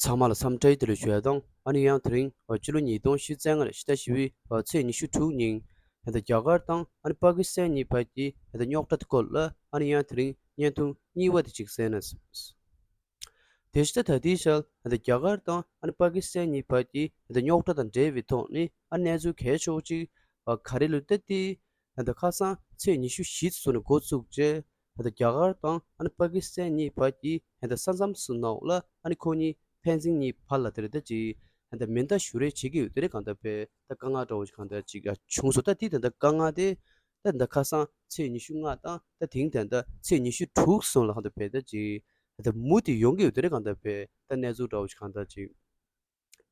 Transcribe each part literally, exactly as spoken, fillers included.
ཚང་མ་ལ་འཚམས་འདྲི་བདེ་ལེགས་ཞུ་ཡ་དང་། ཨ་ནི་ཡང་དེ་རིང་ཕྱི་ལོ་ཉིས་སྟོང་ཉི་ཤུ་རྩ་ལྔ་ཕྱི་ཟླ་བཞི་པའི་ཚེས་ཉི་ཤུ་དྲུག་ཉིན་ད་ལྟ་རྒྱ་གར་དང་ཨ་ནི་པ་ཀི་སི་ཐན་གཉིས་བར་གྱི་ད་ལྟ་རྙོག་དྲ་དེ་སྐོར་ལ་ཨ་ནི་ཡང་དེ་རིང་བརྙན་ཐུང་གཉིས་པ་དེ་ཅིག་གསན་ན། དེ་བཞིན་ད་ལྟའི་ཆར་ད་ལྟ་རྒྱ་གར་དང་ཨ་ནི་པ་ཀི་སི་ཐན་གཉིས་བར་གྱི་ད་ལྟ་རྙོག་དྲ་དང་འབྲེལ་བའི་ཐོག་ནས་ཨ་གནས་ཚུལ་གལ་ཆེ་བོ་ཅིག་ག་རེ་ལབ་ན། ད་ལྟ་ཁ་སང་ཚེས་ཉི་ཤུ་བཞི་ཚོ་ནས་འགོ་བཙུགས་རྗེས་ད་ལྟ་རྒྱ་གར་དང་ཨ་ནི་པ་ཀི་སི་ཐན་གཉིས་བར་གྱི་ད་ལྟ་ས་མཚམས་སུ་ནང་ལ་ཨ་ནི་ཁོ་གཉིས་ཕན་ཚུན་གཉིས་བར་ལ་དེ་རེད་ད་ཅིག་ད་ལྟ་མེ་མདའ་གཞུ་རེས་བྱེད་ཀྱི་ཡོད་དེ་རེད། གང་ལྟར་བས་ད་དཀའ་ངལ་འདྲ་བོ་ཞིག་གང་ལྟར་ཅིག་བྱུང་སོང་། ད་དེ་ད་ལྟ་དཀའ་ངལ་དེ་ད་ད་ཁ་སང་ཚེས་ཉི་ཤུ་ལྔ་དང་ད་དེང་ད་ལྟ་ཚེས་ཉི་ཤུ་དྲུག་སོང་ལ་གང་ལྟར་བས་ད་ཅིག་ད་ལྟ་མུ་མཐུད་ཡོང་གི་ཡོད་དེ་རེད། གང་ལྟར་བས་ད་གནས་ཚུལ་འདྲ་བོ་ཞིག་གང་ལྟར་ཅིག་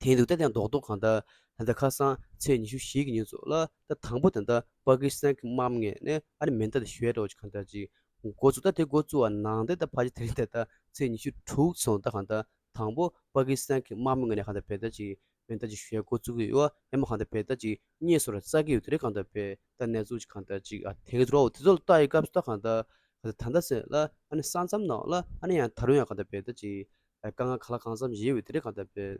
དེང་དུ་ད་ལྟ་རྡོག་རྡོག་གང་ལྟར་ད་ལྟ་ཁ་སང་ཚེས་ཉི་ཤུ་བཞི་གི་ཉིན་ཚོ་ལ་ད་དང་པོ་ད་ལྟ་པ་ཀི་སི་ཐན་གྱི་དམག་མི་ངོས་ནས་ཨ་ནི་མེ་མདའ་དེ་གཞུ་ཡ་འདྲ་བོ་ཞིག་གང་ལྟར་ཅིག་འགོ་བཙུགས། ད་དེ་འགོ་བཙུགས་པ་ནང་དེ་ད་ཕལ་ཆེར་དེ་རིང་ད་ལྟ་ཚེས་ཉི་ཤུ་དྲུག་སོང་ད་གང་ལྟར་དང་པོ་པ་ཀི་སི་ཐན་གྱི་དམག་མི་ངོས་ནས་གང་ལྟར་བས་ད་ཅིག་མེ་མདའ་ཅིག་གཞུ་ཡ་འགོ་བཙུགས་ཀྱི་ཡོད། ཡང་མ་གང་ལྟར་བས་ད་ཅིག་རྙེད་སོང་ར་རྩ་གི་ཡོད་དེ་རེད། གང་ལྟར་བས་ད་གནས་ཚུལ་ཅིག་གང་ལྟར་ཅིག་ཨ་དེང་གི་རོ་དེ་ཚོ་ལ་ལྟ་ཡི་སྐབས་སུ་ད་གང་ལྟར་གང་ལྟར་ད་ལྟ་ཟེར་ལ་ཨ་ནི་ས་མཚམས་ནང་ལ་ཨ་ནི་ཡང་ད་རུང་ཡང་གང་ལྟར་བས་ད་ཅིག་དཀའ་ངལ་གང་ལ་གང་འཚམ་ཡོད་དེ་རེད། གང་ལྟར་བས་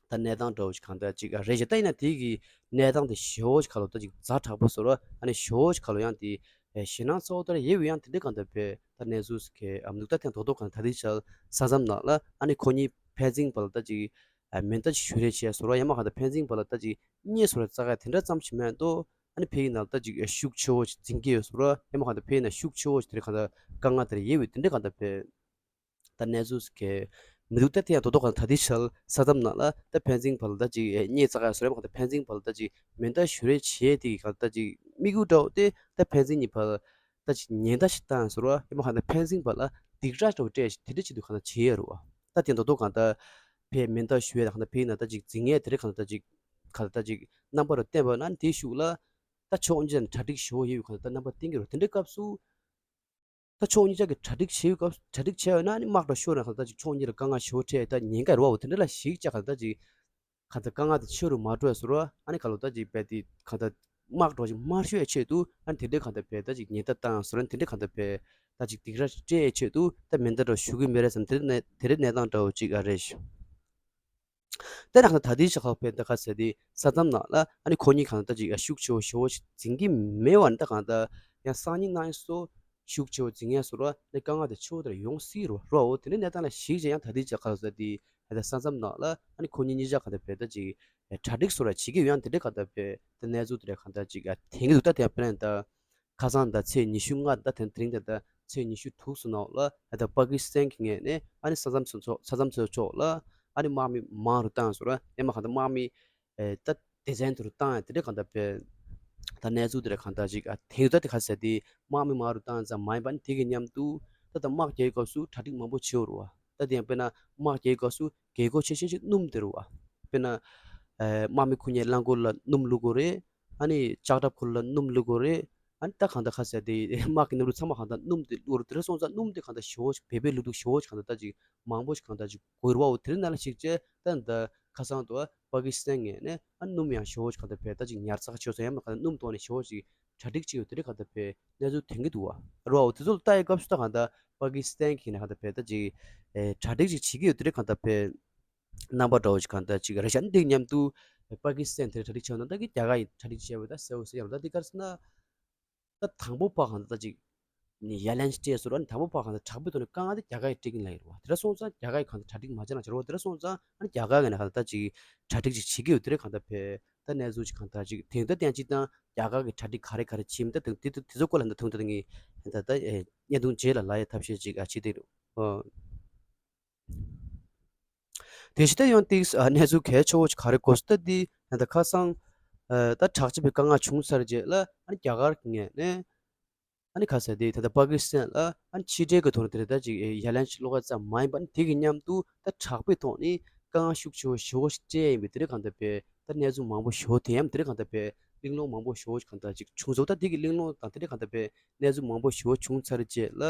ད་གནས་སྟངས་འདྲ་བོ་ཞིག་གང་ལྟར་ཅིག་ཨ་རེད་ཤག་ད་ཡིན་ན་དེ་གི་གནས་སྟངས་དེ་ཞེ་པོ་ཞིག་ག་ལོ་ད་ཅིག་ཛ་དྲག་པོ་བཟོ་ར་ཨ་ནི་ཞེ་པོ་ཞིག་ག་ལོ་ཡང་དེ་ཞེད་སྣང་ཚ་བོ་ལྟར་ཡོད་པའི་ཡང་དེ་འདྲ་གང་ལྟར་བས་ད་གནས་ཚུལ་ཞིག་གི་ཨ་མི་འདུག་ད་ཐེངས་རྡོག་རྡོག་གང་ལྟར་ད་ལྟའི་ཆར་ས་མཚམས་ནང་ལ་ཨ་ནི་ཁོ་གཉིས་ཕན་ཚུན་བར་ལ་ད་ཅིག་ཨ་མེ་མདའ་ཞུ་རེས་བྱས་བཟོ་ར་ཡང་མ་གང་ལྟར་ཕན་ཚུན་བར་ལ་ད་ཅིག་རྙེད་སོང་ར་རྩ་ག་དེ་འདྲ་ཙམ་ཞིག་མེད་དོ། ཨ་ནི་ཕ་གི་ནང་ལ་ད་ཅིག་ཤུགས་ཆེ་བོ་ཞིག་འཛིན་གྱི་ཡོད་བཟོ་ར་ཡང་མ་གང་ལྟར་ཕ་གི་ནང་ཤུགས་ཆེ་བོ་ཞིག་དེ་འདྲ་གང་ལྟར་དཀའ་ངལ་དེ་འདྲ་ཡོད་པའི་དེ་འདྲ་གང་ལྟར་བས། ད་གནས་ཚུལ་ཞིག་གི་མི་འདུག་ད་དེ་ཡང་རྡོག་རྡོག་གང་ལྟར་ད་ལྟའི་ཆར་ས་མཚམས་ནང་ལ་ད་ཕན་ཚུན་བར་ལ་ད་ཅིག་རྙེད་རྩ་ག་བཟོ་ར་ཡང་མ་གང་ལྟར་ཕན་ཚུན་བར་ལ་ད་ཅིག་མེ་མདའ་གཞུ་རེས་བྱེད་དེ་གང་ལྟར་ཅིག་དམིགས་ཡུལ་འདྲ་བོ་དེ་ད་ཕན་ཚུན་གཉིས་བར་ད་ཅིག་ཉེན་བརྡ་ཞིག་བཏང་བཟོ་ར་ཡང་མ་གང་ལྟར་ཕན་ཚུན་བར་ལ་སྡིགས་ར་འདྲ་བོ་སྤྲད་དེ་འདྲ་བྱེད་དུས་གང་ལྟར་བྱེད་ཡ་རེད་བ། ད་དེ་རྡོག་རྡོག་གང་ལྟར་བས་མེ་མདའ་གཞུ་ཡ་དང་གང་ལྟར་ཕ་གི་ནང་ད་ཅིག་འཛིང་ཡ་དེ་འདྲ་གང་ལྟར་ཅིག་གང་ལྟར་ཅིག་རྣམ་པ་རུ་བསྟན་པ་ན་དེའི་ཤུགས་ལ་ད་ཕྱོགས་གཉིས་ནས་གྲ་སྒྲིག་ཞེ་པོ་ཡོད་པའི་གང་ལྟར་རྣམ་པ་བསྟན་གྱི་རེད། དེ་འདྲའི་སྐབས་སུ་ད་ཕྱོགས་གཉིས་ཆ་གི་གྲ་སྒྲིག་བྱེད་པའི་སྐབས་གྲ་སྒྲིག་བྱས་ཡོད་ན་ཨ་ནི་དམག་འདྲ་ཤོར་ན་གང་ལྟར་ཅིག་ཕྱོགས་གཉིས་ལ་དཀའ་ངལ་ཞེ་པོ་འཕྲད་ད་ཉེན་ཁ་རེད་བ། འོ་དེ་འདྲ་ལ་གཞིགས་བྱས་གང་ལྟར་ཅིག་གང་ལྟར་དཀའ་ངལ་དེ་ཆེ་རུ་མ་འགྲོ་བཟོ་ར་ཨ་ནི་ག་ལོ་ད་ཅིག་བས་དེ་གང་ལྟར་དམག་འདྲ་ཅིག་མར་ཤོར་ཡ་ཆེད་དུ་ཨ་ནི་དེ་འདྲའི་གང་ལྟར་བས་ད་ཅིག་ཉེན་བརྡ་བཏང་བཟོ་ར་དེ་འདྲའི་གང་ལྟར་བས་ད་ཅིག་སྡིགས་ར་སྤྲད་ཡ་ཆེད་དུ་ད་མེ་མདའ་འདྲ་གཞུ་གི་མེད་རེད་བསམ་དེ་འདྲའི་གནས་དེ་འདྲའི་གནས་སྟངས་འདྲ་བོ་ཅིག་ཨ་རེད་ཤག་དེ་ནང་ད་ལྟའི་ཆ་ཁག་པའི་ད་ག་ཟེར་དེ་ས་མཚམས་ནང་ལ་ཨ་ནི་ཁོ་གཉིས་གང་ལྟར་ཅིག་ཤུགས་ཆེ་བོ་ཞེ་བོ་ཞིག་འཛིང་གི་མེད་པ་ནི་ད་གང་ལྟར་ཡང་སང་ཉིན་གནངས་ཉིན་སོགས་ཤུགས་ཆེ་བོ་འཛིང་ཡ་སོགས་ལ་ཨ་ནི་དཀའ་ངལ་དེ་ཆེ་བོ་དེར་ཡོང་སྲིད་རོ་རོ། འོ་དེ་འདྲའི་གནས་སྟངས་ལ་གཞིགས་བྱས་ཡང་ད་ལྟའི་ཆ་ཁག་ཟེར་དེ་ད་ས་མཚམས་ནང་ལ་ཨ་ནི་ཁོ་གཉིས་གཉིས་ཆ་གང་ལྟར་བས་ད་ཅིག་གྲ་སྒྲིག་སོགས་ལ་བྱེད་ཀྱི་ཡོད། ཡང་དེ་འདྲའི་གང་ལྟར་བས་ད་གནས་ཚུལ་དེ་འདྲ་གང་ལྟར་ཅིག་ཨ་དེང་གི་འདུག་ད་དེ་དཔེར་ན་ད། ཁ་སང་ད་ཚེས་ཉི་ཤུ་ལྔ་ད་དེ་དེ་རིང་ད་ད་ཚེས་ཉི་ཤུ་དྲུག་སོང་ནང་ལ་ད་པ་ཀི་སི་ཐན་གྱི་ངོས་ནས་ཨ་ནི་ས་མཚམས་སུ་ཚོགས་ས་མཚམས་སུ་ཕྱོགས་ལ་ཨ་ནི་དམག་མི་མང་རུ་བཏང་སོང་ར་ཡང་མ་གང་ལྟར་དམག་མི་ཨེ་ད་སྡེ་ཚན་དུ་རུ་བཏང་ཡ་དེ་འདྲ་གང་ལྟར་བས་ད་གནས་ཚུལ་དེ་འདྲ་གང་ལྟར་ཅིག་ཨ་དེང་ད་དེ་ག་ཟེར་དེ་དམག་མི་མང་རུ་བཏང་ཙམ་མ་ཡིན་པ་ནི་དེ་གི་མཉམ་དུ་ད་ད་དམག་རྒྱག་སྐབས་སུ་གྲ་སྒྲིག་མང་པོ་བྱེད་འོ་རུ་བ། ད་དེ་ཡང་དཔེར་ན་དམག་རྒྱག་སྐབས་སུ་རྒྱལ་སྒོ་ཆེ་ཆེ་ཞིག་སྣུམ་དེ་རུ་བ། དཔེར་ན་ཨེ་དམག་མི་ཁོ་གཉིས་རླངས་འཁོར་ལ་སྣུམ་བླུག་དགོས་རེད། ཨ་ནི་ལྕགས་ཁྲབ་ཁུར་ལ་སྣུམ་བླུག་དགོས་རེད། ཨ་ནི་ད་གང་ལྟར་ཁ་ཟེར་དེ་དམག་གི་སྣུམ་རུ་ཚང་མ་གང་ལྟར་སྣུམ་དེ་བླུག་རུ་དེ་འདྲ་སོང་ཙང་སྣུམ་དེ་གང་ལྟར་ཞེ་བོ་ཞིག་བེད་སྤྱོད་ལུགས་འདུག་ཞེ་བོ་ཞིག་གང་ལྟར་ད་ཅིག་མང་པོ་ཞིག་གང་ལྟར་ཅིག་དགོས་རེད་བ། འོ་དེ་རིང་ནང་ལ་ཞིག་བྱས་ད་ད་ཁ་སང་དུ་པ་ཀི་སི་ཐན་ངོས་ནས་ཨ་སྣུམ་ཡང་ཞེ་བོ་ཞིག་གང་ལྟར་བས་ད་ཅིག་ཉར་ཚགས་བྱས་སོང་ཡང་མ་གང་ལྟར་སྣུམ་ཐོག་ནས་ཞེ་བོ་ཞིག་གྲ་སྒྲིག་བྱས་ཡོད་དེ་འདྲ་གང་ལྟར་བས་གནས་ཚུལ་ཐོན་གྱི་འདུག་བ། རེད་བ། འོ་དེ་ཚོ་ལ་ལྟ་ཡི་སྐབས་སུ་ད་གང་ལྟར་པ་ཀི་སི་ཐན་གྱི་ནས་གང་ལྟར་བས་ད་ཅིག་ཨེ་གྲ་སྒྲིག་ཅིག་བྱེད་ཀྱི་ཡོད་དེ་འདྲ་གང་ལྟར་བས། རྣམ་པ་འདྲ་བོ་ཞིག་གང་ལྟར་ཅིག་རེད་ཤག་འདི་མཉམ་དུ་པ་ཀི་སི་ཐན་དེར་གྲ་སྒྲིག་བྱས་ཡོད་ན་ད་གི་རྒྱ་གར་ཡིས་གྲ་སྒྲིག་བྱས་ཡོད་ད་གསལ་བོ་གསལ་ཡོད་ད། འདི་ག་རེ་ཟེར་ན་ད་དང་པོ་པ་གང་ལྟར་ཅིག་ནི་ཡ་ལན་ཅིག་སྤྲད་སོང་ར། ནི་དང་པོ་པ་གང་ལྟར་དྲག་པོའི་ཐོག་ནས་དཀའ་ངལ་དེ་རྒྱ་གར་ཡིས་སྤྲད་ཀྱིན་ལ་ཡོད་རེད་བ། དེ་འདྲ་སོང་ཙང་རྒྱ་གར་ཡིས་གང་ལྟར་གྲ་སྒྲིག་མ་བྱས་ན་བྱ་རོགས། དེ་འདྲ་སོང་ཙང་ཨ་ནི་རྒྱ་གར་གི་ནས་གང་ལྟར་ཅིག་གྲ་སྒྲིག་ཅིག་བྱེད་ཀྱི་ཡོད་དེ་རེད་གང་ལྟར་བས། ད་གནས་ཚུལ་ཅིག་གང་ལྟར་ཅིག་དེང་ད་ཐེངས་ཅིག་དང་རྒྱ་གར་གི་གྲ་སྒྲིག་ག་རེ་ག་རེ་བྱེད་མི་ད་དེ་དེ་དེ་ཚོ་སྐོར་ལ་ད་ཐུང་ཐུང་ངས་ད་ད་ཨེ་བརྙན་ཐུང་རྗེས་ལ་ལབ་ཡ་ཐབས་ཤེས་ཅིག་ཨ་བྱེད་དེ་རེད། ཨོ། དེ་བཞིན་ད་ཡང་ཏིག་ཨ་གནས་ཚུལ་གལ་ཆེ་བོ་ཅིག་ག་རེ་གོ་སོང་ད་འདི་ད་ཁ་སང་ཨ་ད་དྲག་ཆེ་བའི་དཀའ་ངལ་བྱུང་ཚར་རྗེས་ལ་ཨ་ནི་རྒྱ་གར་གྱི་ངོས་ནས་ཨ་ནི་ག་ཟེར་དེ་ད་ལྟ་པ་ཀི་སི་ཐན་ལ་ཨ་ནི་ཕྱི་འབྲེལ་གྱི་ཐོག་ནས་དེ་འདྲ་ད་ཅིག་ཡ་ལན་ཅིག་སློག་ཡ་ཙམ་མ་ཡིན་པ་ནི་དེ་གི་མཉམ་དུ་ད་དྲག་པོའི་ཐོག་ནས་དཀའ་ངལ་ཤུགས་ཆེ་བོ་ཞེ་བོ་ཞིག་སྤྲད་ཡིན་པའི་དེ་འདྲ་གང་ལྟར་བས་ད་གནས་ཚུལ་མང་པོ་ཞེ་བོ་དེ་ཡང་དེ་འདྲ་གང་ལྟར་བས་གླེང་སློང་མང་པོ་ཞེ་བོ་ཞིག་གང་ལྟར་ཅིག་བྱུང་སོང་། ད་དེ་གི་གླེང་སློང་དང་དེ་འདྲ་གང་ལྟར་བས་གནས་ཚུལ་མང་པོ་ཞེ་བོ་བྱུང་ཚར་རྗེས་ལ།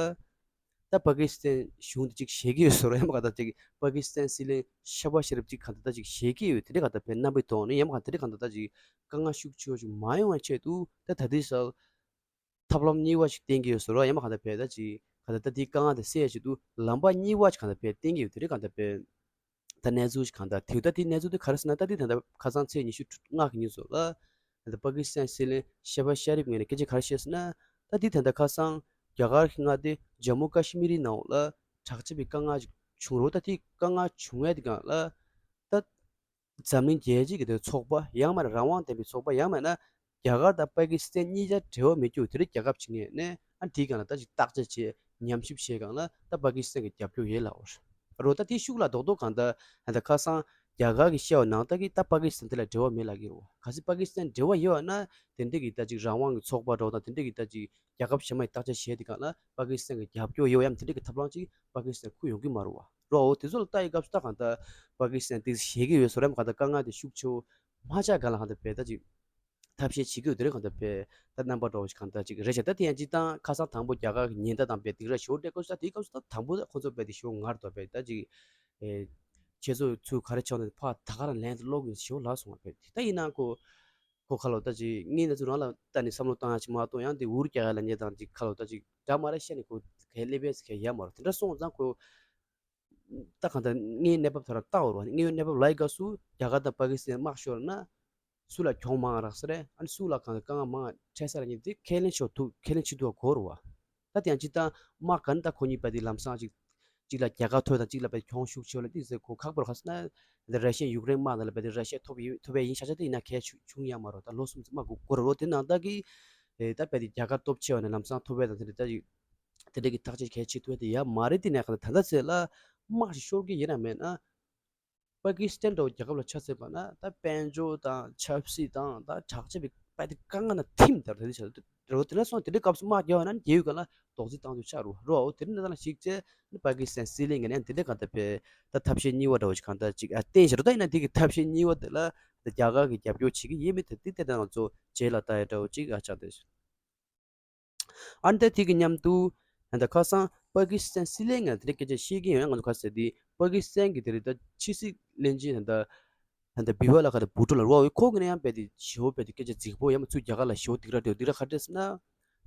ད་པ་ཀི་སི་ཐན་གཞུང་དེ་ཅིག་ཞེད་ཀྱི་ཡོད་ཟེར་རོ། ཡང་མ་ག་ད་ཅིག་པ་ཀི་སི་ཐན་སྲིད་བློན་ཤ་བ་ཤ་རིབ་ཅིག་ག་ད་ད་ཅིག་ཞེད་ཀྱི་ཡོད་དེ་འདྲ་ག་ད་བས་རྣམ་པའི་ཐོག་ནས་ཡང་མ་ག་དེ་འདྲ་ག་ད་ད་ཅིག་དཀའ་ངལ་ཤུགས་ཆེ་བ་ཞིག་མ་ཡོང་བའི་ཆེད་དུ་ད་ད་དེ་སར་ཐབས་ལམ་གཉིས་པ་ཞིག་བསྟེན་གྱི་ཡོད་ཟེར་རོ། ཡང་མ་ག་ད་བས་ད་ཅིག་ག་ད་ད་དེའི་དཀའ་ངལ་དེ་སེལ་ཡ་ཆེད་དུ་ལམ་པ་གཉིས་པ་ཞིག་ག་ད་བས་བསྟེན་གྱི་ཡོད་དེ་འདྲ་ག་ད་བས། ད་གནས་ཚུལ་ཞིག་གང་ལྟར་དེ་ད་དེ་གནས་ཚུལ་དེ་ག་རེ་ཟེར་ན། ད་དེ་ད་ལྟ་ཁ་སང་ཚེས་ཉི་ཤུ་ལྔ་གི་ཉིན་སུ་ལ་ད་ལྟ་པ་ཀི་སི་ཐན་སྲིད་བློན་ཤེ་བ་ཤ་རིབ་ངོས་ནས་སྐད་ཆ་ག་རེ་བཤད་ཟེར་ན། ད་དེ་ད་ལྟ་ཁ་སང་རྒྱ་གར་གྱི་མངའ་སྡེ་ཇམ་མུ་ཀ་ཤི་མིར་ནང་ལ་དྲག་ཆས་པའི་དཀའ་ངལ་ཅིག་བྱུང་རོགས། ད་དེ་དཀའ་ངལ་བྱུང་ཡས་དེ་གང་ལ་ད་འཛམ་གླིང་རྒྱལ་སྤྱི་གི་དེ་ཚོགས་པ་ཡང་མིན་ན་རང་དབང་ལྡན་པའི་ཚོགས་པ་ཡང་མིན་ན་རྒྱ་གར་དང་པ་ཀི་སི་ཐན་གཉིས་ཆར་འབྲེལ་བ་མེད་རྒྱུ་དེ་རིགས་རྒྱལ་ཁབ་ཅིག་ངོས་ནས་ཨ་དེའི་སྒང་ལ་ད་ཅིག་བརྟག་དཔྱད་བྱས་ཉམས་ཞིབ་བྱས་སྒང་ལ་ད་པ་ཀི་སི་ཐན་གྱི་རྒྱབ་སྐྱོར་ཡོད་ལབ་པ་རེད། ད་དེའི་ཤུགས་ལ་རྡོག་རྡོག་གང་ལྟར་ད་ལྟ་ཁ་སང་རྒྱ་གར་གྱིས་བཤད་པ་ནང་ལྟར་གྱི་ད་པ་ཀི་སི་ཐན་དེ་ལ་འབྲེལ་བ་མེད་ལབ་ཀྱི་རེད་བ། གལ་སྲིད་པ་ཀི་སི་ཐན་འབྲེལ་བ་ཡོད་ན་དེ་འདྲས་ཀྱི་ད་ཅིག་རང་དབང་གི་ཚོགས་པ་འདྲ་བོ་དང་དེ་འདྲས་ཀྱི་ད་ཅིག་རྒྱལ་ཁབ་གཞན་མ་ཡིས་བརྟག་དཔྱད་བྱས་དེ་སྒང་ལ་པ་ཀི་སི་ཐན་གྱི་རྒྱབ་སྐྱོར་ཡོད་ཡམ་དེ་འདྲས་ཀྱི་ཐབས་ལམ་ཅིག་པ་ཀི་སི་ཐན་ཁུར་ཡོང་གི་མ་རེད་བ། རོ་འོ་དེ་ཚོ་ལ་ལྟ་ཡི་སྐབས་སུ་ད་གང་ལྟར་པ་ཀི་སི་ཐན་དེ་ཞེད་ཀྱི་ཡོད་བཟོ་རམ་གང་ལྟར་དཀའ་ངལ་དེ་ཤུགས་ཆེ་བོ་མ་ཆགས་ག་ལ་གང་ལྟར་བས་ད་ཅིག་ཐབས་ཤེས་བྱེད་ཀྱི་ཡོད་དེ་རེད། གང་ལྟར་བས་ད་རྣམ་པ་འདྲ་བོ་ཞིག་གང་ལྟར་ཅིག་རེད་ཤག་ད་དེ་ཡང་ཅིག་ད་ཁ་སང་དང་པོ་རྒྱ་གར་གྱི་ཉེན་བརྡ་དང་བས་སྡིགས་ར་ཞོར་འདྲ་སྐབས་སུ་ད་དེའི་སྐབས་སུ་ད་དང་པོ་ད་ཁོ་ཚོ་བས་དེ་ཞོར་ངར་དོ་བས་ད་ཅིག་ཨེ་ཁྱེད་ཚོ་ཚུར་ག་རེ་བྱུང་ན་ཕ་ད་ག་རང་ལན་དུ་ལོག་གི་ཞོར་ལ་སོང་བ་བས་ད་ཡིན་ན་ཁོ་ཁོ་ཁ་ལོ་ད་ཅིག་ངས་ན་ཚུར་རང་ལ་ད་ནི་བསམ་བློ་བཏང་ཡ་ཅིག་མ་གཏོང་ཡང་དེ་འུར་རྒྱག་ཡ་ལ་ཉེ་དང་ཅིག་ཁ་ལོ་ད་ཅིག་འདྲ་མ་རེད་ཤ་ནི་ཁོ་གལ་སླེབས་པས་ཁས་ཡ་མ་རོ་དེ་འདྲ་སོང་ཙང་ཁོ། ད་གང་ལྟར་དངོས་ཡོད་གནས་བབ་ཐོག་ལ་ལྟ་བར་བ་ནི་དངོས་ཡོད་གནས་བབ་ལ་ཡི་སྐབས་སུ་རྒྱ་གར་དང་པ་ཀི་སི་ཐན་དམག་ཤོར་ན་སུ་ལ་གྱོང་མང་རག་ས་རེད། ཨ་ནི་སུ་ལ་གང་དཀའ་ངལ་མང་འཕྲད་ས་རེད་ཉིན་དེ་ཁས་ལེན་ཤོར་ཐུབ་ཁས་ལེན་བྱེད་ཐུབ་པ་གོ་རུ་བ། ད་དེ་ཡང་སྤྱིར་བཏང་དམག་ག་ནི་ད་ཁོ་གཉིས་པ་དེ་ལམ་སང་ཅིག་གཅིག་ལ་རྒྱ་གར་ཐོབ་དང་གཅིག་ལ་པའི་གྱོང་ཤུགས་ཆེ་བ་ལ་དེ་ཟེར་གོ་ཁག་པོར་ཁ་སི་ན་ད་ར་ཤི་ཡ་ཡུཀ་རེན་དམག་ནང་ལ་པའི་དེ་ར་ཤི་ཡ་ཐོབ་ཡིན་ཐོབ་པའི་ཡིན་ཤ་ཆ་དེ་ཡིན་ན་གལ་ཆུ་ཆུང་ཡང་མ་རོ་ད་ལོ་གསུམ་ཙམ་དམག་གོ་གོ་རུ་རོ་དེ་ནང་ད་གི་ད་པའི་དེ་རྒྱ་གར་སྟོབས་ཆེ་བ་ནས་ལམ་སང་ཐོབ་པའི་དང་དེ་འདྲ་ད་ཅིག་དེ་འདྲ་གི་ཐག་གཅོད་གལ་ཆེ་ཐུབ་དེ་ཡ་མ་རེད། དེ་ནས་གང་ལྟར་ད་ལྟ་ཚེ་ལ་དམག་ཞིག་ཤོར་གི་ཡིན་ན་མེད་ན་པ་ཀི་སི་ཐན་འདྲ་བོ་རྒྱལ་ཁབ་ལ་ཆ་མཚོན་པ་ན་ད་དཔལ་འབྱོར་དང་ཆབ་སྲིད་དང་ད་དྲག་ཆས་པའི་པ་དེ་དཀའ་ངལ་ན་ཐིམ་དར་དེ་འདྲ་ཆགས་འདུག་རོ། དེ་འདྲ་སོང་དེ་འདྲའི་སྐབས་སུ་དམག་རྒྱག་པ་ན་རྒྱལ་ཡུལ་ག་ལ་རྡོག་རྫིས་བཏང་རྒྱུ་ཆགས་རུ་རོ། འོ་དེ་འདྲ་ན་ད་ལ་ཞིག་ཚེ་པ་ཀི་སི་ཐན་སྲིད་བློན་ངན་ནས་དེ་འདྲ་གང་ལྟར་པའི་ད་ཐབས་ཤེས་གཉིས་པ་འདྲ་བོ་ཞིག་གང་ལྟར་ཅིག་ཨ་བསྟན་ཞིག་རོ། ད་ཡིན་ན་དེ་གི་ཐབས་ཤེས་གཉིས་པ་དེ་ལ་ད་རྒྱ་གར་གི་རྒྱབ་སྐྱོར་བྱེད་ཀྱི་ཡིན་མིན་དེ་དེ་ལྟ་ང་ཚོ་རྗེས་ལ་ལྟ་ཡ་འདྲ་བོ་ཅིག་ཨ་ཆགས་འདུག་ཨ་ནི་ད་དེ་གི་མཉམ་དུ་ད་ལྟ་ཁ་སང་པ་ཀི་སི་ཐན་སྲིད་བློན་ངས་དེ་འདྲ་སྐད་ཆ་བཤད་ཀྱི་ཡོད། ང་ཚོ་ཁ་སང་དེ་པ་ཀི་སི་ཐན་གི་དེ་རེད་ད་ཕྱི་སྲིད་བློན་ཆེན་ད་ལྟ་ད་ལྟ་བྷི་ཝ་ལ་ཁ་ད་བྷུ་ཊོ་ལ་རོ་ཁོ་གི་ནས་ཡང་རྦད་དེ་ཞེ་པོ་རྦད་དེ་སྐད་ཆ་རྫིག་པོ་ཡང་མ་ཚུར་རྒྱ་གར་ལ་ཞེ་པོ་སྡིགས་ར་སྤྲད་སྡིགས་ར་ག་རེ་སྤྲད་ཟེར་ན།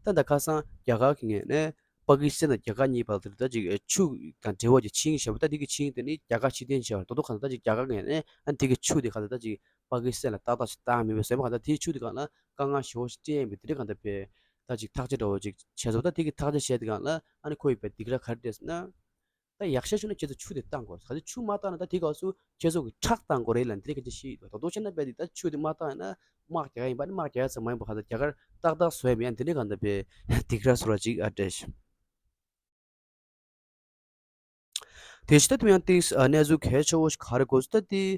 ད་ལྟ་ཁ་སང་རྒྱ་གར་གི་ངོས་ནས་པ་ཀི་སི་ཐན་དང་རྒྱ་གར་གཉིས་བར་དུ་ད་ཅིག་ཆུ་དང་འབྲེལ་བ་གྱི་ཆིངས་བཞག་པ་ད་འདི་གི་ཆིངས་དེ་ནི་རྒྱ་གར་ཕྱིར་འཐེན་བྱས་པ་རེད། ད་དུང་གང་ལྟར་ད་ཅིག་རྒྱ་གར་ངོས་ནས་ཨ་འདི་གི་ཆུ་དེ་གང་ལྟར་ད་ཅིག་པ་ཀི་སི་ཐན་ལ་ཏག་ཏག་ཞིག་བཏང་མེད་པའི་ཟེར་མ་གང་ལྟར་དེའི་ཆུ་དེ་གང་ལ་དཀའ་ངལ་ཞེ་པོ་ཞིག་སྤྲད་ཡིན་པས་དེ་འདྲ་གང་ལྟར་བས་ད་ཅིག་ཐག་གཅོད་འདྲ་བོ་ཅིག་བྱས་སོང་། ད་དེ་གི་ཐག་གཅོད་བྱས་དེ་གང་ལ་ཨ་ནི་ཁོ་ཡི་བས་སྡིགས་ར་ག་རེ་སྤྲད་ཟེར་ན། ད་ཡག་ཤོས་བྱུང་ན་ཁྱེད་ཚོ་ཆུ་དེ་བཏང་དགོས། གལ་སྲིད་ཆུ་མ་བཏང་ན་ད་དེ་སྐབས་སུ་ཁྱེད་ཚོ་གི་ཁྲག་བཏང་དགོས་རེད་ལབ་འདི་འདྲ་སྐད་ཆ་བཤད་ཡོད། ད་དོ་དོ་བྱས་ན་རྦད་དེ་ད་ཆུ་དེ་མ་བཏང་ཡིན་ན་དམག་རྒྱག་ཡ་ཡིན་པ་ནི་དམག་རྒྱག་ཡ་ཚང་མ་ཡིན་པ་ག་ད་རྒྱ་གར་ཏག་ཏག་བཟོ་ཡ་མེད་ཡ་འདི་འདྲ་གང་ལྟར་བས་སྡིགས་ར་བཟོ་ར་ཅིག་ཨ་སྤྲད་ཤག་དེ་ཕྱི་ད་དུང་ཡང་ཏིས་གནས་ཚུལ་གལ་ཆེ་བོ་ཞིག་ག་རེ་གོ་སོང་ད་དེ།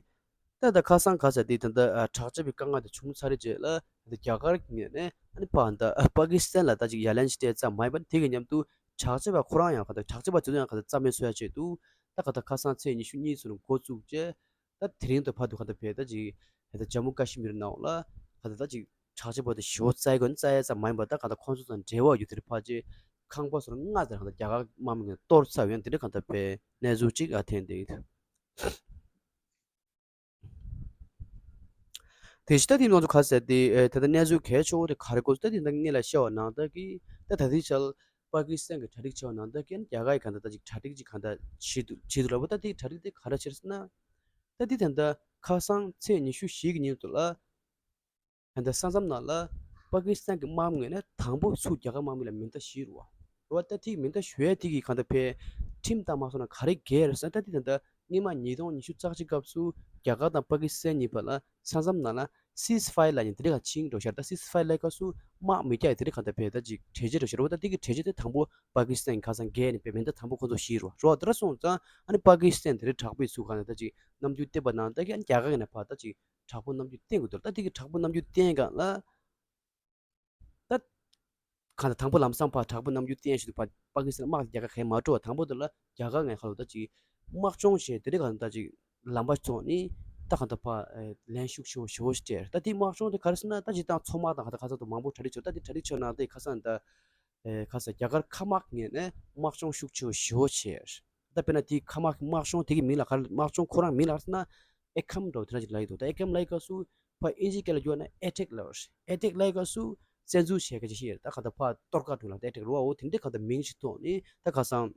ད་ད་ཁ་སང་ག་ས་དེ་ད་ད་དྲག་ཆས་པའི་དཀའ་ངལ་དེ་བྱུང་ཚར་རེད་རྗེས་ལ་ད་རྒྱ་གར་གྱི་ངོས་ནས་ཨ་ནི་ཕ་ད་པ་ཀི་སི་ཐན་ལ་ད་ཅིག་ཡ་ལན་ཞིག་སྤྲད་ཙམ་མ་ཡིན་པ་དེ་གི་མཉམ་དུ་དྲག་ཆས་པ་ཁོ་རང་ཡང་ག་ད་དྲག་ཆས་པ་དེ་ཚོ་ཡང་ག་ད་རྩ་མེད་བཟོ་ཡ་ཆེད་དུ་ད་ག་ད་ཁ་སང་ཚེས་ཉི་ཤུ་གཉིས་ཚོ་ནས་འགོ་བཙུགས་རྗེས་ད་དེ་རིང་དུ་བར་དུ་ག་ད་བས་ད་ཅིག་ད་ཇམ་མུ་ཀ་ཤི་མིར་ནང་ལ་ག་ད་ད་ཅིག་དྲག་ཆས་པ་དེ་ཞེ་པོ་བཙལ་དགོས་ན་བཙལ་ཡ་ཙམ་མ་ཡིན་པ་ད་ག་ད་ཁོང་ཚོ་དང་འབྲེལ་བ་ཡོད་དེ་རེད་ཕ་ཅེ་ཁང་པ་སོ་ལྔ་ཙམ་ག་ད་རྒྱ་གར་དམག་མི་ངོས་གཏོར་ཚར་ཡོད་དེ་འདྲ་ག་ད་བས་གནས་ཚུལ་ཅིག་ཨ་ཐེན་དེ། དེ་ཕྱི་ད་དེ་ང་ཚོ་ག་ཟེར་དེ་ཨེ་ད་ལྟ་གནས་ཚུལ་གལ་ཆེ་བོ་དེ་ག་རེ་གོ་ད་དེ་ད་ངེད་ལ་བཤད་པ་ནང་ལྟར་གི་ད་ད་ལྟའི་ཆར་པ་ཀི་སི་ཐན་གི་གྲ་སྒྲིག་བྱས་པ་ནང་ལྟར་གི་རྒྱ་གར་གི་ག་ད་ད་ཅིག་གྲ་སྒྲིག་ཅིག་ག་ད་བྱེད་འདུག་བྱེད་འདུག་ལབ་པ། ད་དེ་གྲ་སྒྲིག་དེ་ག་རེ་བྱས་ཟེར་ན། ད་དེ་ད་ལྟ་ཁ་སང་ཚེས་ཉི་ཤུ་བཞི་གི་ཉིན་དུ་ལ་ད་ལྟ་ས་མཚམས་ནང་ལ་པ་ཀི་སི་ཐན་གི་དམག་མི་ངོས་ནས་དང་པོ་ཚུར་རྒྱ་གར་དམག་མི་ལ་མེ་མདའ་བཞི་རུ་བ། རུ་བ་ད་དེ་མེ་མདའ་གཞུ་ཡས་དེ་གི་ག་ད་ཕའི་ཁྲིམས་ལྟར་མ་སོང་ན་ག་རེ་འགལ་རེད་ཟེར་ན། ད་དེ་ད་ལྟ་སྔོན་མ་ཉིས་སྟོང་ཉི་ཤུ་རྩ་གཅིག་སྐབས་སུ་རྒྱ་གར་དང་པ་ཀི་སི་ཐན་གཉིས་བར་ལ་ས་མཚམས་ནང་ལ་སིས་ཕ་ཡར་ལབ་མཁན་དེ་འདྲ་ག་ཕྱིན་འགྲོ་ཤར། ད་སིས་ཕ་ཡར་ལབ་སྐབས་སུ་དམག་མི་རྒྱག་ཡ་དེ་འདྲ་ག་ད་ཕའི་ད་ཅིག་གྲོས་ཆོད་འགྲོ་ཤར་བ། ད་དེ་གི་གྲོས་ཆོད་དེ་དང་པོ་པ་ཀི་སི་ཐན་གྱི་ཁ་སང་འགལ་ནས་པའི་མེ་མདའ་དང་པོ་ཁོ་ཚོ་བཞི་རུ་བ། རུ་བ་དེ་འདྲ་སོང་ཙང་ཨ་ནི་པ་ཀི་སི་ཐན་དེ་འདྲ་དྲག་པོའི་ཚུལ་ག་ནས་ད་ཅིག་རྣམ་འགྱུར་བསྟན་པ་ནང་ད་གི་ཨ་ནི་རྒྱ་གར་གྱི་ནས་ཕར་ད་ཅིག་དྲག་པོ་རྣམ་འགྱུར་བསྟན་དགོས་འདུག་ད་དེ་གི་དྲག་པོ་རྣམ་འགྱུར་བསྟན་སྒང་ལ། ད་གང་ལྟར་དང་པོ་ལམ་སང་ཕར་དྲག་པོ་རྣམ་འགྱུར་བསྟན་བཞིན་དུ་ཕར་པ་ཀི་སི་ཐན་དམག་རྒྱག་ག་གས་མ་འགྲོ་བ། དང་པོ་དེ་ལ་རྒྱ་གར་ངས་ཁ་ལོ་ད་ཅིག་དམག་སྦྱོང་བྱས་དེ་རིང་གང་ལྟར་ཅིག་ལམ་པ་ཚོགས་ནི་ད་གང་ལྟར་ཕར་ལན་ཤུགས་ཆེ་བོ་ཞེ་བོ་ཞིག་སྤྲད། ད་དེ་དམག་སྦྱོང་དེ་ག་རེ་ཟེར་ན། ད་ཅིག་ཏང་མཚོ་དམག་དང་གང་ལྟར་ཁ་སང་དུ་མང་པོ་གྲ་སྒྲིག་བྱས། ད་དེ་གྲ་སྒྲིག་བྱས་ནང་དེ་ཁ་སང་ད་ཁ་ས་རྒྱ་གར་མཁའ་དམག་ངོས་ནས་དམག་སྦྱོང་ཤུགས་ཆེ་བོ་ཞེ་བོ་བྱས། ད་དཔེར་ན་དེའི་མཁའ་དམག་དམག་སྦྱོང་དེ་གི་མིང་ལ་ག་རེ། དམག་སྦྱོང་ཁོ་རང་མིང་ལ་ག་རེ་ཟེར་ན་ཨེ་ཁམ་འདྲ་བོ་དེ་འདྲ་ཅིག་ལབ་ཀྱི་འདུག་ད་ཨེ་ཁམ་ལབ་སྐབས་སུ་ཕར་ཨིན་ཇིའི་སྐད་ལ་བསྒྱུར་ན་ཨེ་ཊེག་ལབ་རེད། ཨེ་ཊེག་ལབ་སྐབས་སུ་བཙན་འཛུལ་བྱེད་མཁན་ཅིག་ཤེས་རེད། ད་ག་ད་ཕར་གཏོར་བཀག་འདྲ་བོ་ལ་ཨེ་ཊེག་རེད་བ། འོ་དེ་འདྲའི་ག་ད་མིང་ཞིག་ཐོག་ནས་ད་ཁ་སང་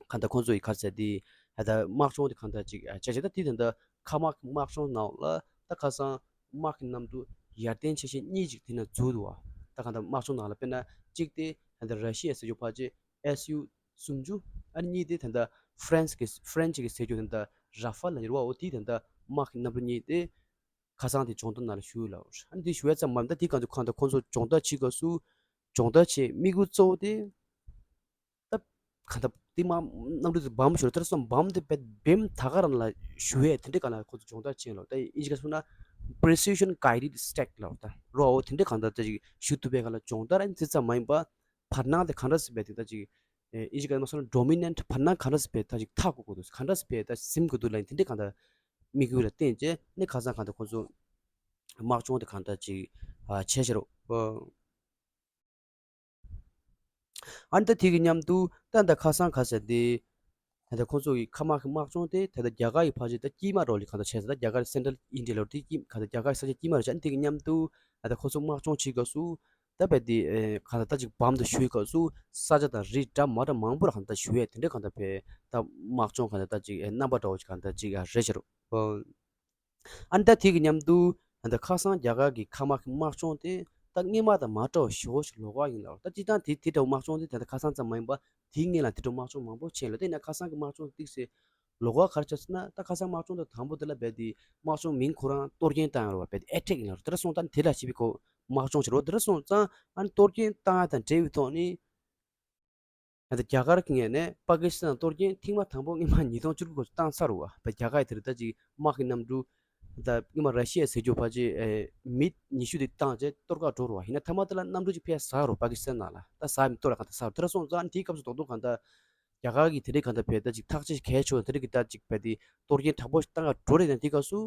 ག་ད་ཁོང་ཚོ་ཡི་ག་རེ་ཟེར་དེ་ ད་དམག་སྦྱོང་དེ་གང་ལྟར་ཅིག་བྱས་བྱས། ད་དེ་ད་ལྟ་མཁའ་དམག་གི་དམག་སྦྱོང་ནང་ལ་ད་ཁ་སང་དམག་གི་གནམ་གྲུ་ཡར་ལྡན་ཆེ་ཤོས་གཉིས་ཅིག་དེ་ནང་འཛུལ་འདུག་བ། ད་གང་ལྟར་དམག་སྦྱོང་ནང་ལ་དཔེར་ན་གཅིག་དེ་ད་ལྟ་ར་ཤི་ཡ་ཟེར་རྒྱུ་ཕལ་ཆེར་ཨེས་ཡུ་སུམ་ཅུ། ཨ་ནི་གཉིས་དེ་ད་ལྟ་ཧྥ་རན་སི་གི་ཧྥ་རན་སི་གི་ཟེར་རྒྱུ་ད་ལྟ་ར་ཧྥལ་ལབ་ཡོད་རེད་བ། འོ་དེ་ད་ལྟ་དམག་གི་གནམ་གྲུ་གཉིས་དེ་ཁ་སང་དེ་སྦྱོང་བརྡར་ནང་ལ་ཞུགས་ཡོད་ལབ། ཨ་ནི་དེ་ཞུ་ཡ་ཙམ་མ་ཡིན། ད་དེ་གང་དུ་གང་དུ་ཁོང་ཚོ་སྦྱོང་བརྡར་བྱེད་སྐབས་སུ་སྦྱོང་བརྡར་བྱེད་དམིགས་ཡུལ་གཙོ་བོ་དེ་ད་གང་ལྟར་དེ་མ་གནམ་གྲུ་དེ་སྦོམ་ཞིག་རེད། དེར་སོང་སྦོམ་དེ་བེམ་ད་ག་རང་ལ་ཞུགས་ཡས་དེ་འདྲའི་གང་ལ་ཁོང་ཚོ་སྦྱོང་བརྡར་བྱེད་ལབ། ད་ཨིན་ཇི་སྐད་སོང་ན་precision guided strike ལབ། ད་རོ་འོ་དེ་འདྲའི་གང་ལྟར་ད་ཅིག་ཞུ་ཐུབ་པའི་གང་ལ་སྦྱོང་བརྡར་ཨ་ནི་དེ་ཙམ་མ་ཡིན་པ་བར་སྣང་དེ་གང་འདྲ་སེ་བས་དེ་ད་ཅིག་ཨིན་ཇི་སྐད་མ་སོང་ན་dominant བར་སྣང་གང་འདྲ་སེ་བས་ད་ཅིག་མཐའ་འཁོབ་དགོས་འདུག། གང་འདྲ་སེ་བས་ད་ཟིན་དགོས་འདུག་ལབ་དེ་འདྲའི་གང་ལྟར་དམིགས་ཡུལ་ལ་བརྟེན་བྱས་ནས་ཁ་སང་གང་ལྟར་ཁོང་ཚོ་དམག་སྦྱོང་དེ་གང་ལྟར་ཅིག་བྱས་ཤག་རོ། ཨ་ནི་ད་དེ་གི་མཉམ་དུ་ད་ད་ཁ་སང་ག་ཟེར་དེ། ད་ལྟ་ཁོང་ཚོ་གི་མཁའ་དམག་གི་དམག་སྦྱོང་དེ་ད་ལྟ་རྒྱ་གར་གྱི་ཕལ་ཆེར་ད་དཀྱིལ་མ་རོ་ལི་གང་ལྟར་བྱས་ཙང་། ད་རྒྱ་གར་Central India ལོར་དེ་དཀྱིལ་གང་ལྟར་རྒྱ་གར་གྱི་ས་ཆ་དཀྱིལ་མ་རོ་བྱས། ཨ་ནི་དེ་གི་མཉམ་དུ་ད་ལྟ་ཁོང་ཚོ་དམག་སྦྱོང་བྱེད་སྐབས་སུ་ད་རྦད་དེ་གང་ལྟར་ད་ཅིག་བམ་དུ་གཞུ་བའི་སྐབས་སུ་ས་ཆ་དང་རི་འདྲ་མ་འདྲ་མང་པོ་ལ་གང་ལྟར་གཞུ་ཡས་དེ་འདྲ་གང་ལྟར་བས་ད་དམག་སྦྱོང་གང་ལྟར་ད་ཅིག་རྣམ་པ་འདྲ་བོ་ཅིག་གང་ལྟར་ཅིག་རེད་ཤག་རོ། ཨ་ནི་ད་དེ་གི་མཉམ་དུ་ད་ལྟ་ཁ་སང་རྒྱ་གར་གྱི་མཁའ་དམག་གི་དམག་སྦྱོང་དེ་ད་སྔོན་མ་དང་མ་འདྲ་བ་ཞེ་པོ་ཞིག་ལོགས་ཀ་ཡིན་ལབ། ད་སྤྱིར་བཏང་དེ་དེ་འདྲ་བོ་དམག་སྦྱོང་དེ་ད་ལྟ་ཁ་སང་ཙམ་མ་ཡིན་པ་དེའི་སྔོན་ལ་དེ་འདྲ་བོ་དམག་སྦྱོང་མང་པོ་བྱས་ལ། དེ་ཡིན་ན་ཁ་སང་གི་དམག་སྦྱོང་ཏོག་ཙམ་ལོགས་ཀ་ག་རེ་ཆགས་སོང་ན། ད་ཁ་སང་དམག་སྦྱོང་དེ་དང་པོ་དེ་ལ་རྦད་དེ་དམག་སྦྱོང་མིང་ཁོ་རང་གཏོར་སྐྱོན་བཏང་ཡོད་རེད་བ། རྦད་དེ་ཨེ་ཊེག་ཡིན་ལབ་རེད། དེ་འདྲ་སོང་ཙང་དེ་ལ་བྱེད་པའི་སྐོར་དམག་སྦྱོང་བྱེད་རོགས། དེ་འདྲ་སོང་ཙང་ཨ་ནི་གཏོར་སྐྱོན་བཏང་ཡ་དང་འབྲེལ་བའི་ཐོག་ནས། ད་ལྟ་རྒྱ་གར་གྱི་ངོས་ནས་པ་ཀི་སི་ཐན་གཏོར་སྐྱོན་ཐེངས་མ་དང་པོ་སྔོན་མ་ཉིས་སྟོང་བཅུ་དགུ་ལོར་བཏང་ཚར་བ། བས་རྒྱ་གར་དེར་ད་ཅིག་དམག་གི་གནམ་གྲུ་ད་སྔོན་མ་ར་ཤི་ཡ་ཟེར་རྒྱུ་ཕལ་ཆེར་མི་ཉི་ཤུ་དེ་བཏང་བྱས་གཏོར་བཀག་འགྲོ་རུ་བ་ཡིན་ན། མཐའ་མ་དེ་ལ་གནམ་གྲུ་ཅིག་ཕར་ཟག་རུ་པ་ཀི་སི་ཐན་ནང་ལ་ད་ཟག་མི་གཏོར་ལ་གང་ལྟར་ཟག་རུ། དེ་འདྲ་སོང་ཙང་དེའི་སྐབས་སུ་རྡོག་རྡོག་གང་ལྟར་རྒྱ་གར་གྱི་དེ་འདྲའི་གང་ལྟར་བས་ད་ཅིག་ཐག་གཅོད་གལ་ཆེ་བ་དེ་འདྲའི་གི་ད་ཅིག་བས་དེ་གཏོར་སྐྱོན་དྲག་པོ་ཞིག་བཏང་ག་འགྲོ་རེད་ན། དེའི་སྐབས་སུ་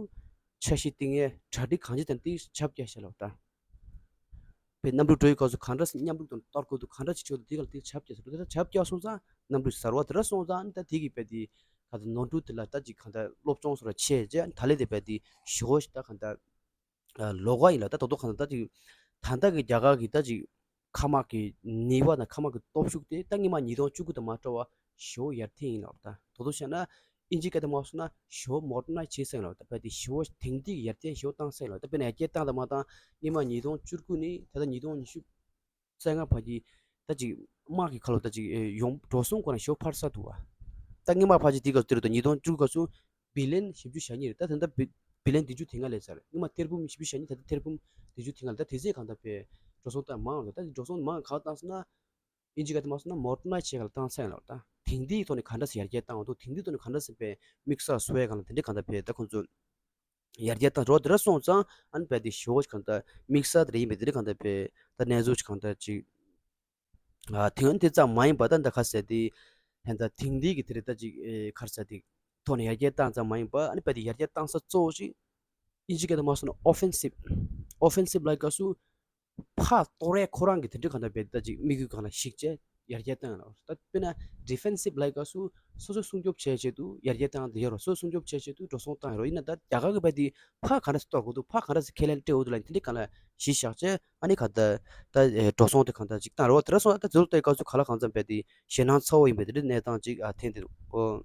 འཆར་གཞི་བཏིང་ཡས་གྲ་སྒྲིག་གང་ཅི་དང་དེ་བྱ་རྒྱུ་ཞིག་ལབ་ད། པའི་གནམ་གྲུ་འགྲོ་ཡི་སྐབས་སུ་གང་འདྲ་སེ་མཉམ་རུབ་དང་གཏོར་དགོས་འདུག། གང་འདྲ་ཅིག་བྱེད་དགོས་འདུག། དེ་ག་ལ་དེ་བྱ་བྱས་སོང་། དེ་ལྟར་བྱ་བྱས་སོང་ཙང་གནམ་གྲུ་ཟག་རུ་བ་དེ་འདྲ་སོང་ཙང་ད་དེ་གི་པའི་དེ་ག་ད་ནོར་འཁྲུལ་དེ་ལ་ད་ཅིག་གང་ལྟར་སློབ་སྦྱོང་སོགས་ལ་བྱས་རྗེས་ད་ལས་དེ་པའི་དེ་ཞི་བོ་ཞིག་ད་གང་ལྟར་ལོགས་ཀ་ཡིན་ལ། ད་དོ་དོ་གང་ལྟར་ད་ཅིག་ད་ལྟ་གི་རྒྱ་གར་གི་ད་ཅིག་མཁའ་དམག་གི་ནུས་པ་དང་མཁའ་དམག་གི་སྟོབས་ཤུགས་དེ་ད་སྔོན་མ་ཉིས་སྟོང་བཅུ་དགུ་དང་མ་འདྲ་བ་ཞེ་པོ་ཡར་ཐོན་ཡིན་ལབ། ད་དོ་དོ་བྱས་ན་ཨིན་ཇི་སྐད་དུ་མ་སོང་ན་ཞེ་པོ་མོ་ཌར་ནའི་ཛི་བྱས་སོང་ལབ། ད་བས་དེ་ཞེ་པོ་དེང་དུས་ཡར་རྒྱས་ཞེ་པོ་བཏང་སོང་ལབ། ད་དཔེར་ན་ཡར་རྒྱས་བཏང་དང་མ་བཏང་སྔོན་མ་ཉིས་སྟོང་བཅུ་དགུ་ནས་ད་ལྟ་ཉིས་སྟོང་ཉི་ཤུ་རྩ་ལྔ་བར་གྱི་ད་ཅིག་དམག་གི་ཁ་ལོ་ད་ཅིག་ཡོང་འགྲོ་སོང་ཁོ་ན་ཞེ་པོ་འཕར་ས་འདུག་བ། ད་སྔོན་མ་ཕལ་ཆེར་དེ་ག་ཚོད་རེད། ད་ཉིས་སྟོང་བཅུ་དགུ་ག་ཚོད་བི་ལི་ཡན་བཞི་བཅུ་ཞེ་གཉིས་རེད། ད་ད་ལྟ་བི་བི་ལི་ཡན་བདུན་ཅུ་དེ་སྔ་སླེབས་ཚར་རེད། སྔོན་མ་ཐེར་འབུམ་བཞི་བཅུ་ཞེ་གཉིས། ད་ལྟ་ཐེར་འབུམ་བདུན་ཅུ་དེ་སྔ་ལ། ད་དེ་ཚོས་གང་ལྟར་བས་འགྲོ་སོང་བཏང་མང་རེད། ད་འགྲོ་སོང་མང་གང་བཏང་སོང་ན་ཨིན་ཇི་སྐད་དུ་མ་སོང་ན་མོ་ཌར་ནའི་ཛི་བྱས་ག་ལ་བཏང་སོང་ལབ། ད་དེང་དུས་ཐོག་ནས་ག་འདྲ་སེ་ཡར་རྒྱས་བཏང་འདུག། དེང་དུས་ཐོག་ནས་ག་འདྲ་སེ་བས་དམིགས་བསལ་བཟོ་ཡ་གང་ལ་དེ་འདྲ་གང་ལྟར་བས་ད་ཁོང་ཚོ་ཡར་རྒྱས་བཏང་འགྲོ་དེ་འདྲ་སོང་ཙང་ཨ་ནི་བས་དེ་ཞེ་པོ་གང་ལྟར་དམིགས་བསལ་དེ་འདྲ་ཡིན་པས་དེ་འདྲ་གང་ལྟར་བས་ད་གནས་ཚུལ་གང་ལྟར་ཅིག་ཨ་དེང་དེ་ཙམ་མ་ཡིན་པ་ད་ད་ག་ཟེར་དེ་ད་དེང་དུས་ཀྱི་དེ་རེད། ད་ཅིག་ཨེ་ག་རེ་ཟེར་དེ་ཐོག་ནས་ཡར་རྒྱས་བཏང་ཙམ་མ་ཡིན་པ་ཨ་ནི་བས་དེ་ཡར་རྒྱས་བཏང་ས་གཙོ་བོ་ཞིག་ཨིན་ཇི་སྐད་དུ་མ་སོང་ན་ཨོ་ཕེན་སིབ། ཨོ་ཕེན་སིབ་ལབ་སྐབས་སུ་ཕར་གཏོར་ཡས་ཁོ་རང་གི་དེ་འདྲ་གང་ལྟར་བས་ད་ཅིག་དམིགས་ཡུལ་སྒང་ལ་གཞིགས་བྱས་ཡར་རྒྱས་བཏང་ཡོད་ལ། ད་དཔེར་ན་ཌི་ཕེན་སིབ་ལབ་སྐབས་སུ་སོ་སོ་སྲུང་སྐྱོབ་བྱེད་ཆེད་དུ་ཡར་རྒྱས་བཏང་དེ་ཡོད་རོ། སོ་སོ་སྲུང་སྐྱོབ་བྱེད་ཆེད་དུ་འགྲོ་སོང་བཏང་ཡོད་རོ། ཡིན་ན་ད་རྒྱ་གར་གི་བས་དེ་ཕར་ག་འདྲ་སེ་གཏོར་དགོས་འདུག། ཕར་ག་འདྲ་སེ་ཁས་ལེན་སྤྲད་དགོས་འདུག་ལབ་དེ་འདྲ་གང་ལ་གཞི་བཞག་བྱས་ཨ་ནི་ག་ད་ད་འགྲོ་སོང་དེ་གང་ལྟར་ཅིག་བཏང་རོ། དེ་འདྲ་སོང་ད་དེ་ཚོ་ལྟ་སྐབས་སུ་ག་ལ་གང་འཚམ་བས་དེ་ཞེད་སྣང་ཚ་བོ་ཡིན་པའི་དེ་འདྲའི་གནས་སྟངས་ཅིག་ཨ་ཐོན་དེ་འདུག། ཨོ་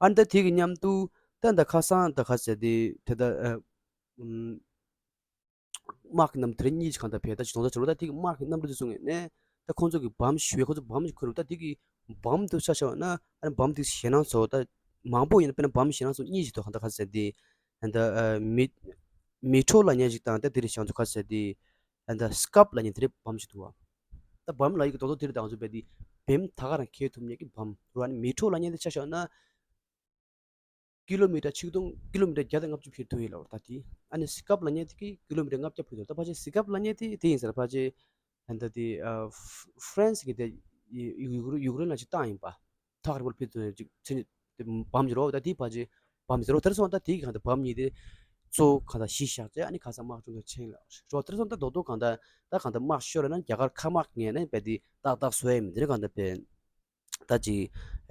ཨ་ནི་ད་དེ་གི་མཉམ་དུ་ད་ད་ཁ་སང་ད་ག་ཟེར་དེ་དེ་ད་ཨ་ཨུམ། དམག་གི་གནམ་དེ་རིང་གཉིས་ཀྱི་གང་ལྟར་བས་ད་ཅིག་གདོང་ལྟ་བྱེད་རོགས། ད་དེ་གི་དམག་གི་གནམ་གྲུ་དེ་ཚོ་ངོས་ནས་ད་ཁོང་ཚོ་གི་བམ་ཞུ་བས་ཁོང་ཚོ་བམ་ཞིག་ཁུར་རོགས། ད་དེ་གི་བམ་དུ་ཆ་བཞག་ན་ཨ་ནི་བམ་དེ་ཞེད་སྣང་ཚོ་ད་མང་པོ་ཡིན་ན་དཔེར་ན་བམ་ཞེད་སྣང་ཚོ་གཉིས་ཞིག་འདུག། གང་ལྟར་ག་ཟེར་དེ་ད་མི་མི་ཊོ་ལབ་མཁན་ཞིག་དང་ད་དེ་རེད་ཤང་ཚོ་ག་ཟེར་དེ་ད་སི་ཀབ་ལབ་མཁན་དེ་རེད་བམ་ཞིག་འདུག་བ། ད་བམ་ལབ་ཡི་གི་རྡོག་རྡོག་དེ་རེད། ད་ང་ཚོ་བས་དེ་བེམ་ད་ག་རང་འཁེལ་ཐུབ་མཁན་གི་བམ་རོ། ཨ་ནི་མི་ཊོ་ལབ་མཁན་དེ་ཆ་བཞག་ན། ཀི་ལོ་མི་ཊར་ཆིག་སྟོང་ཀི་ལོ་མི་ཊར་བརྒྱ་དང་ལྔ་བཅུ་འཕུར་ཐུབ་ཡོད་ལབ་པ་ད་དེ། ཨ་ནི་སི་ཀབ་ལབ་མཁན་དེ་གིས་ཀི་ལོ་མི་ཊར་ལྔ་བརྒྱ་འཕུར་ཐུབ་ཡོད། ད་ཕལ་ཆེར་སི་ཀབ་ལབ་མཁན་དེ་དེ་ཡིན་ཟེར། ཕལ་ཆེར་ད་ལྟ་དེ་ཨ་ཧྥ་ཧྥ་རན་སི་གི་དེ་ཡུ་ཡུ་ཡུཀ་རེན་ལ་ཅིག་བཏང་ཡིན་པ། ཐག་རིང་པོར་འཕུར་ཐུབ་ཡོད་ཅིག་ཚེ་ནི་དེ་བམ་གྱི་རོ། ད་དེ་ཕལ་ཆེར་བམ་ཟེར་རོ། དེར་སོང་ད་དེ་གི་གང་ལྟར་བམ་གཉིས་དེ་གཙོ་བོ་གང་ལྟར་གཞི་བཞག་ཅེས་ཨ་ནི་ཁ་སང་དམག་སྦྱོང་དུ་ཕྱིན་ལ་རོ། དེར་སོང་ད་རྡོག་རྡོག་གང་ལྟར་ད་གང་ལྟར་དམག་ཤོར་ན་རྒྱ་གར་མཁའ་དམག་ངོས་ནས་བས་དེ་ཏག་ཏག་བཟོ་ཡ་མི་འདི་རེད་གང་ལྟར་བས། ད་ཅིག་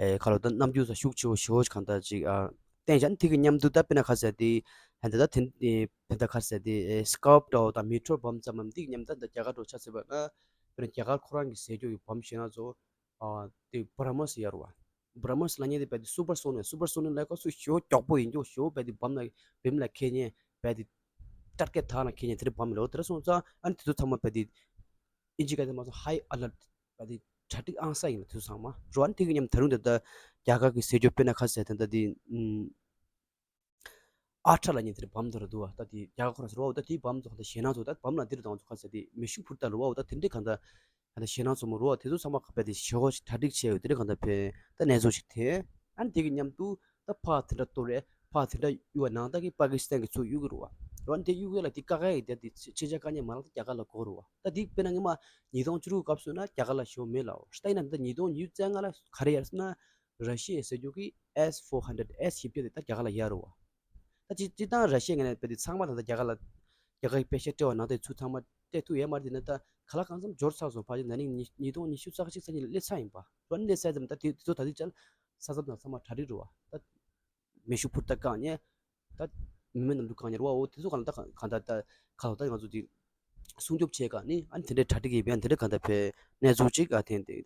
ཨེ་ཁ་ལོ་ད་རྣམ་འགྱུར་ས་ཤུགས་ཆེ་བོ་ཞེ་བོ་ཞིག་གང་ལྟར་ཅིག་ཨ་བསྟན་བཞག་ནི་དེ་གི་མཉམ་དུ་ད་དཔེར་ན་ག་ཟེར་དེ་ད་ད་དེ་ད་ག་ཟེར་དེ་ཨེ་སི་ཀབ་འདྲ་བོ་དང་མི་ཊོ་བམ་ཙམ་མམ་དེ་གི་མཉམ་ད་ད་རྒྱ་གར་འགྲོ་ཆ་ཟེར་བ་ན་དཔེར་ན་རྒྱ་གར་ཁོ་རང་གི་ཟས་སྐྱོ་གི་བམ་ཞེ་ན་ཚོ་ཨ་དེ་བྷ་ར་མོ་སི་ཡར་བ་ བྷ་ར་མོས་ལབ་མཁན་དེ་བས་དེ་སུ་པར་སོ་ནིག་སུ་པར་སོ་ནིག་ལབ་ཁ་སུ་ཞེ་པོ་མགྱོགས་པོ་ཡིན་རྒྱུ། ཞེ་པོ་བས་དེ་བམ་ལ་བེམ་ལ་ཁེལ་མཁན་བས་དེ་ཊར་གེཊ་ཐང་ལ་ཁེལ་མཁན་དེ་འདྲ་བམ་ལོ། དེ་འདྲ་སོང་ཙང་ཨ་ནི་དེ་ཚོ་ཚང་མ་བས་དེ་ཨིན་ཇི་སྐད་དེ་མ་སོང་high alert བས་དེ་གྲ་སྒྲིག་ཨང་གསར་ཡིན་ལ། དེ་ཚོ་ཚང་མ་རོ། ཨ་ནི་དེ་གི་མཉམ་ད་རུང་དེ་ད་རྒྱ་གར་གི་ཟེར་རྒྱུ་དཔེར་ན་ཁ་ཟེར་དེ་འདྲ་དེ་ཨུམ། ཨལ་ཊྲ་ལབ་མཁན་དེ་རེད། བམ་དེ་རེད་འདུག་བ། ད་དེ་རྒྱ་གར་ཁོ་རང་ཟེར་བ། འོ་ད་དེའི་བམ་དེ་གང་ལྟར་ཞེད་སྣང་ཚོ་ད་བམ་ལ་འདི་རེད་དང་ཚོ་ཁ་ཟེར་དེ་མེ་ཤུགས་འཕུར་ལྟ་རེད་བ། འོ་ད་དེ་འདྲའི་གང་ལྟར་གང་ལྟར་ཞེད་སྣང་ཚོ་མོ་རེད་བ། དེ་ཚོ་ཚང་མ་ག་པས་དེ་ཞེ་པོ་ཞིག་གྲ་སྒྲིག་བྱས་ཡོད། དེ་འདྲའི་གང་ལྟར་བས་ད་གནས་ཚུལ་ཞིག་ཐོན། ཨ་ནི་དེ་གི་མཉམ་དུ་ད་ཕར་དེ་འདྲ་གཏོར་རེད། ཕར་དེ་འདྲ་གཡུག་བ། ནང་ལྟར་གྱི་པ་ཀི་སི་ཐན་གྱི་ཚུར་གཡུག་གི་རེད་བ། རེད་བ། ཨ་ནི་དེ་གཡུག་ཡས་ལ་དེ་བཀག་ཡས་ཀྱི་དེ་དེ་ཆེད་བཅར་བཀག་མཁན་མ་ལག་ད་རྒྱ་གར་ལ་དགོས་རེད་བ། ད་དེ་དཔེར་ན་སྔོན་མ་ཉིས་སྟོང་བཅུ་དྲུག་སྐབས་སུ་ན་རྒྱ་གར་ལ་ཞེ་པོ་མེད་ལ། འོ་ད་ཡིན་ན་ད་ཉིས་སྟོང་ཉི་ཤུ་རྩ་ལྔ་ལ་ག་རེ་ཡར་སོང་ན། ར་ཤི་ཡའི་ཟེར་རྒྱུ་གི་S four hundred S བཞི་བརྒྱ་དེ་ད་རྒྱ་གར་ལ་ཡར་རེད་བ། ད་སྤྱི་སྤྱི་བཏང་ར་ཤི་ཡའི་ངོས་ནས་དཔེ་དེ་ཚང་མ་ད་ལྟ་རྒྱ་གར་ལ་རྒྱ་གར་གྱི་པེ་ཤག་སྤྲད་པ་ནང་དེ་ཚུར་ཚང་མ་སྤྲད་ཐུབ་ཡོད་མ་རེད། དེ་ནས་ད་ག་ལ་གང་འཚམ་འབྱོར་ཚར་སོང་། ཕལ་ཆེར་ན་ནིང་ཉིས་ཉིས་སྟོང་ཉི་ཤུ་རྩ་གཅིག་རྩ་གཉིས་ལ་སླེབས་ཚར་ཡིན་པ། རོ། ཨ་ནི་སླེབས་ཚར་ཙམ་ད་དེ་དེ་ཚོ་ད་དེ་ཅལ་ས་མཚམས་དང་ཚང་མ་གྲ་སྒྲིག་རེད་བ། ད་མེ་ཤུགས་འཕུར་མདའ་བཀག་མཁན། ད་མི་མེད་གནམ་གྲུ་བཀག་མཁན་རེད་བ། འོ་དེ་ཚོ་གང་ལ་ད་གང་ལྟར་ད་ག་ལ་ད་ང་ཚོ་དེ་སྲུང་སྐྱོབ་བྱེད་ག་ནི་ཨ་ནི་དེ་འདྲའི་གྲ་སྒྲིག་གི་བས་དེ་འདྲའི་གང་ལྟར་བས་གནས་ཚུལ་ཅིག་ཨ་ཐེན་དེ།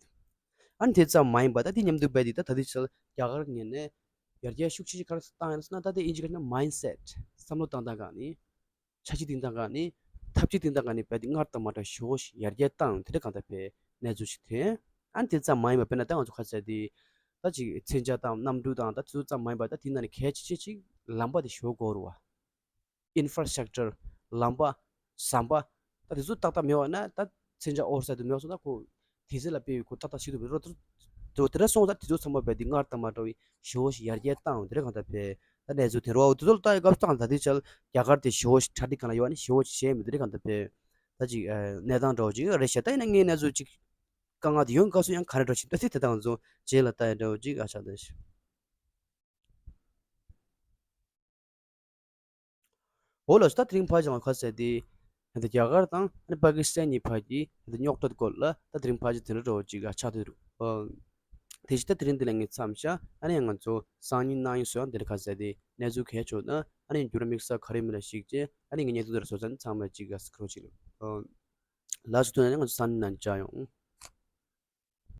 ཨ་ནི་དེ་ཙམ་མ་ཡིན་པ་ད་དེ་མཉམ་དུ་བས་དེ་ད་ད་དེ་ཅལ་རྒྱ་གར་ངོས་ནས་ཡར་རྒྱས་ཤུགས་ཆེ་ཞིག་ག་རེ་བཏང་ཡོད་ཟེར་ན། ད་དེ་ཨིན་ཇི་སྐད་ན་མའིན་སེཊ། བསམ་བློ་བཏང་སྟངས་ག་ནི། འཆར་གཞི་བཏིང་སྟངས་ག་ནི། ཐབས་ཇུས་བཏིང་སྟངས་ག་ནི་བས་དེ་སྔར་དང་མ་འདྲ་ཞེ་པོ་ཞིག་ཡར་རྒྱས་བཏང་། དེ་འདྲ་གང་ལྟར་བས་གནས་ཚུལ་ཞིག་ཐོན། ཨ་ནི་དེ་ཙམ་མ་ཡིན་པ་དཔེར་ན་ད་ང་ཚོ་ཁ་ཟེར་དེ་ད་ཅིག་མཚོན་ཆ་དང་གནམ་གྲུ་དང་ད་དེ་ཚོ་ཙམ་མ་ཡིན་པ་ད་དེ་ནང་ནས་གལ་ཆེ་ཤོས་ཅིག་ལམ་པ་དེ་ཞེ་པོ་དགོས་རེད་བ། ཨིན་ཕ་ར་སི་ཊྲག་ཅར། ལམ་པ། ཟམ་པ། ད་དེ་ཚོ་ཏག་ཏག་མེད་པ་ན་ད་མཚོན་ཆ་ཨོ་ས་དུ་མེད་པ་སོང་ན་ཁོ་དེ་ཚོ་ལ་དཔེ་ཡོད་ཁོ་ཏག་ཏག་ཤེས་ཐུབ་པའི་རོ། དེ་དེ་འདྲ་སོང་ཙང་དེ་ཚོ་ཚང་མ་བས་དེ་སྔར་དང་མ་འདྲ་བའི་ཞེ་པོ་ཞིག་ཡར་རྒྱས་བཏང་། དེ་འདྲ་གང་ལྟར་བས་ད་གནས་ཚུལ་ཐོན་རེད་བ། འོ་དེ་ཚོ་ལ་ལྟ་ཡི་སྐབས་སུ་ད་ད་དེ་ཅལ་རྒྱ་གར་དེ་ཞེ་པོ་ཞིག་གྲ་སྒྲིག་གང་ལ་ཡོད་ནི་ཞེ་པོ་ཞིག་བྱས་མི་དེ་འདྲ་གང་ལྟར་བས་ད་ཅིག་གནས་སྟངས་འདྲ་བོ་ཅིག་རེད་ཤག་ད་ཡིན་ན་ངའི་གནས་ཚུལ་ཅིག་དཀའ་ངལ་དེ་ཡོང་སྐབས་སུ་ཡང་ག་རེ་འདྲ་བོ་ཞིག་ད་དེ་དེ་དང་ཚོ་རྗེས་ལ་ལྟ་ཡི་འདྲ་བོ་ཅིག་ཨ་ཆགས་འདུག་འོ་ལགས་སོ། ད་དེ་རིང་ཕར་ཅང་ཁ་གསལ་ཏེ། ད་རྒྱ་གར་དང་ཨ་ནི་པ་ཀི་སི་ཐན་གཉིས་བར་གྱི་ད་རྙོག་དྲ་སྐོར་ལ་ད་དེ་རིང་ཕར་ཅི་དེ་འདྲ་འདྲ་བོ་ཅིག་ཨ་ཆགས་བསྡད་འདུག་ཨ། དེ་བཞིན་ད་དེ་རིང་འདི་ལ་ངས་མཚམས་བཞག་ཨ་ནི་ང་ཚོ་སང་ཉིན་གནངས་ཉིན་སུ་ཡང་འདི་ལ་ཁ་གསལ་ཏེ་གནས་ཚུལ་གལ་ཆེ་ན་ཨ་ནི་འགྱུར་བ་དམིགས་བསལ་ག་རེ་མེད་ལ་ཞིག་ཅེས་ཨ་ནི་ངས་བརྙན་ཐུང་འདི་ལ་བཟོ་ཚར་ནས་ཚང་མ་ཅིག་ཨ་སི་ཁྲོ་ཅིག་ཨ། ལགས་སོ། ཐུགས་རྗེ་ཆེ། ང་ཚོ་སང་ཉིན་ནང་མཇལ་ཡོང་།